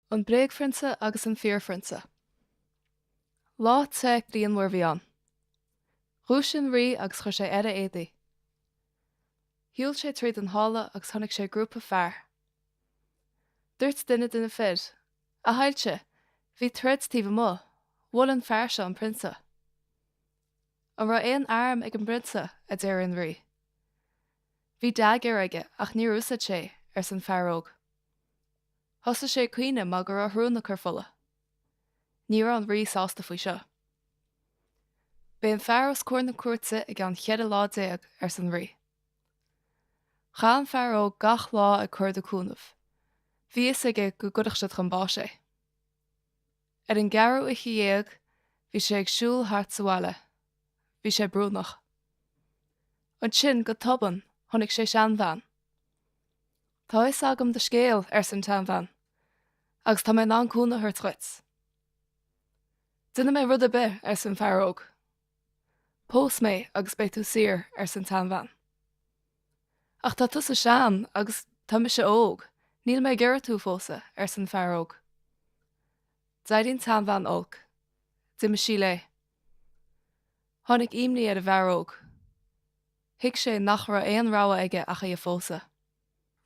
An Bréagphrionsa agus an Fíorphrionsa. Lá te grianmhar a bhí ann. Dhúisigh an rí agus chuir sé air a éadaí. Shiúil sé tríd an halla agus chonaic sé grúpa fear. Dúirt duine de na fir, A shoilse, bhí troid taobh amuigh, bhuail an fear seo an prionsa. An raibh aon arm ag an bprionsa? a deir an rí. Bhí dagger aige ach níor úsáid sé, arsa an fear óg. Thosaigh sé ag caoineadh mar go raibh a shrón ag cur fola. Ní raibh an rí sásta faoi seo. Beidh an fear os comhair na cúirte i gceann 14 lá, arsa an rí. Chaith an fear óg gach lá ag cuardú cúnaimh. Bhí fhios aige go gcuirfeadh siad chun báis é. Ar an gceathrú oíche dhéag, bhí sé ag siúl thart sa bhaile. Bhí sé brónach. Ansin, go tobann, chonaic sé seanbhean. Tá a fhios agam do scéal, arsa an tseanbhean, agus tá mé in ann cúnamh a thabhairt dhuit. Déanfaidh mé rud ar bith, arsa an fear óg. Pós mé agus beidh tú saor, arsa an tseanbhean. Ach tá tusa sean agus tá mise óg, níl mé ag iarraidh tú a phósadh, arsa an fear óg. D'éirigh an tseanbhean olc. D'imigh sí léi. Tháinig imní ar an bhfear óg. Thuig sé nach raibh aon rogha aige ach í a phósadh.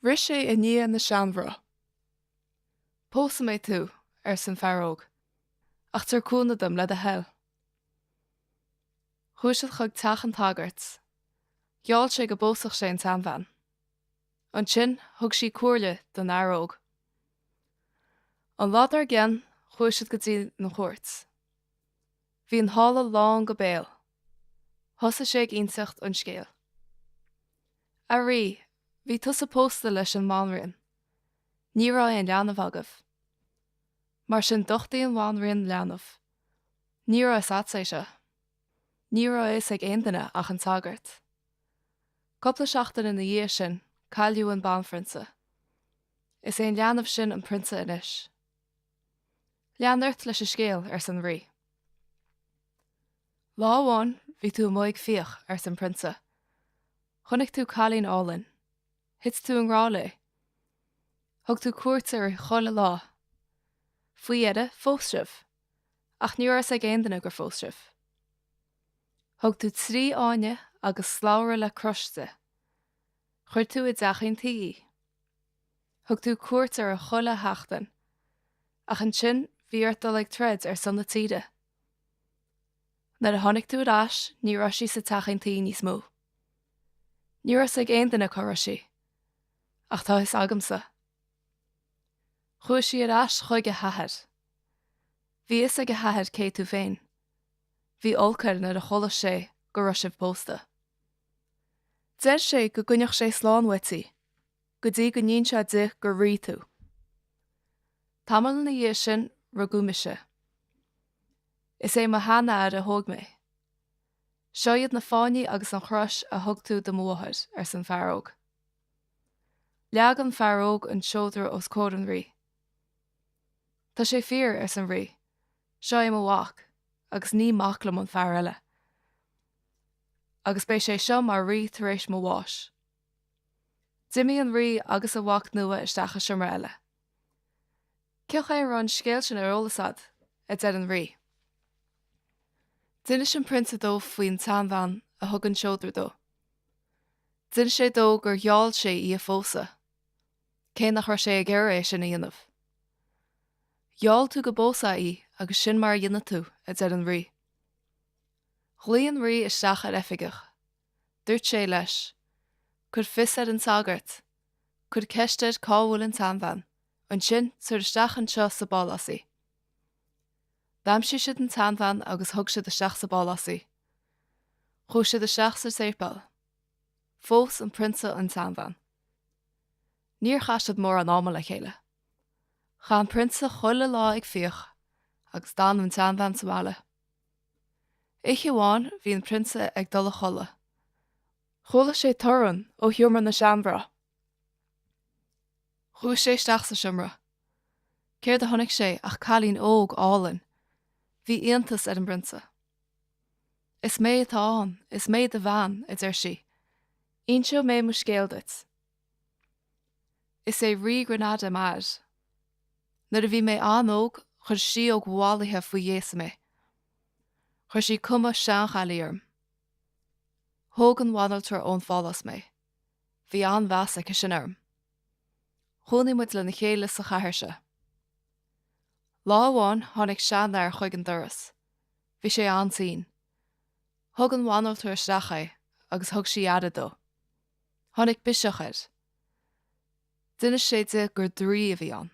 Rith sé i ndiaidh na seanmhná. Pósfaidh mé tú, arsa an fear óg, ach tabhair cúnamh dom, le do thoil. Chuaigh siad chuig teach an tsagairt. Gheall sé go bpósfadh sé an tseanbhean. Ansin thug sí comhairle don fhear óg. An lá dár gcionn chuaigh siad go dtí an chúirt. Bhí an halla lán go béal. Thosaigh sé ag inseacht an scéil. A Rí, bhí tusa pósta leis an mbanríon. Ní raibh aon leanbh agaibh. Mar sin d'uchtaigh an bhanríon leanbh. Ní raibh fhios a'dsa é seo. Ní raibh a fhios ag aon duine ach an sagart. Cúpla seachtain ina dhiaidh sin, cailleadh an banphrionsa. Is é an leanbh sin an prionsa anois. Lean ort leis an scéal, arsa an rí. Lá amháin bhí tú amuigh ag fiach, arsa an prionsa. Chonaic tú cailín álainn. Thit tú i ngrá léi. Thug tú cuairt uirthi chuile lá. Faoi dheireadh, phós sibh. Ach ní raibh fhios ag aon duine gur phós sibh. Thug tú trí fháinne agus slabhra le crois di. Chuir tú i dteachín tí í. Thug tú cuairt uirthi chuile sheachtain. Ach ansin bhí ort dul ag troid ar son na tíre. Nuair a tháinig tú ar ais ní raibh sí sa teachín tí níos mó. Ní raibh fhios ag aon duine cá raibh sí. Ach tá a fhios agamsa. Chuaigh sí ar ais chuig a hathair. Bhí fhios ag a hathair cé tú féin. Bhí olc air nuair a chuala sé go raibh sibh pósta. Deir sé go gcoinneodh sé slán uait í. go dtí go n-inseofá di gur rí tú. Tamall ina dhiaidh sin rugadh mise. Is é mo sheanathair a thóg mé. Seo iad na fáinní agus an chrois a thug tú do mo mháthair, arsa an fear óg. Leag an fear óg an seodra os comhair an rí. Tá sé fíor, arsa an rí, seo é mo mhac, agus ní mac liom an fear eile. Agus beidh sé seo mar rí tar éis mo bháis. D'imigh an rí agus a mhac nua isteach i seomra eile. Cén chaoi a raibh an scéal sin ar eolas a'd? a deir an rí. D'inis an prionsa dó faoin tseanbhean a thug an seodra dó. D'inis sé dó gur gheall sé í a phósadh, cé nach raibh sé ag iarraidh é sin a dhéanamh. Gheall tú go bpósfá í agus sin mar a dhéanfaidh tú, a deir an rí. Ghlaoigh an rí isteach ar oifigeach. Dúirt sé leis, Cuir fios ar an sagart. Cuir ceist air cá bhfuil an tseanbhean. Ansin tabhair isteach anseo sa bpálás í. D'aimsigh siad an tseanbhean agus thug siad isteach sa bpálás í. Chuaigh siad isteach sa séipéal. Phós an prionsa an tseanbhean. Níor chaith siad mórán ama le chéile. Chaith an prionsa chuile lá ag fiach agus d'fhan an tseanbhean sa bhaile. Oíche amháin bhí an prionsa ag dul a chodladh. Chuala sé torann ó sheomra na seanmhná. Chuaigh sé isteach sa seomra. Céard a chonaic sé ach cailín óg álainn. Bhí iontas ar an bprionsa. Is mé atá ann, is mé do bhean, a deir sí. Inseoidh mé mo scéal duit. Is é Rí Granada m'athair. Nuair a bhí mé an-óg, chuir sidheog mhallaithe faoi ghéasa mé. Chuir sí cuma seanchaillí orm. Thóg an bhanaltra ón phálás mé. Bhí an-mheas aici sin orm. Chónaigh muid lena chéile sa chathair seo. Lá amháin tháinig seanfhear chuig an doras. Bhí sé an-tinn. Thug an bhanaltra isteach é agus thug sí aire dó. Tháinig biseach air. D'inis sé di gur draoi a bhí ann.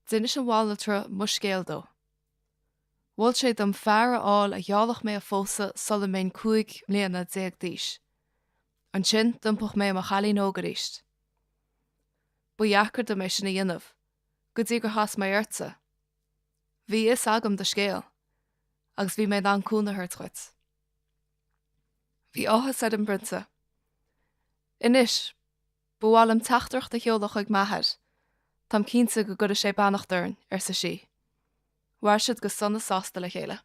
D'inis an bhanaltra mo scéal dó. Mhol sé dom fear a fháil a gheallfadh mé a phósadh sula mbeinn 15 mbliana d'aois. Ansin d'iompódh mé i mo chailín óg arís. Ba dheacair dom é sin a dhéanamh, go dtí gur chas mé ortsa. Bhí a fhios agam do scéal, agus bhí mé in ann cúnamh a thabhairt dhuit. Bhí áthas ar an bprionsa. Anois, Ba mhaith liom teachtaireacht a sheoladh chuig m'athair. Táim cinnte go gcuirfidh sé beannacht orainn, arsa sí. Mhair siad go sona sásta le chéile.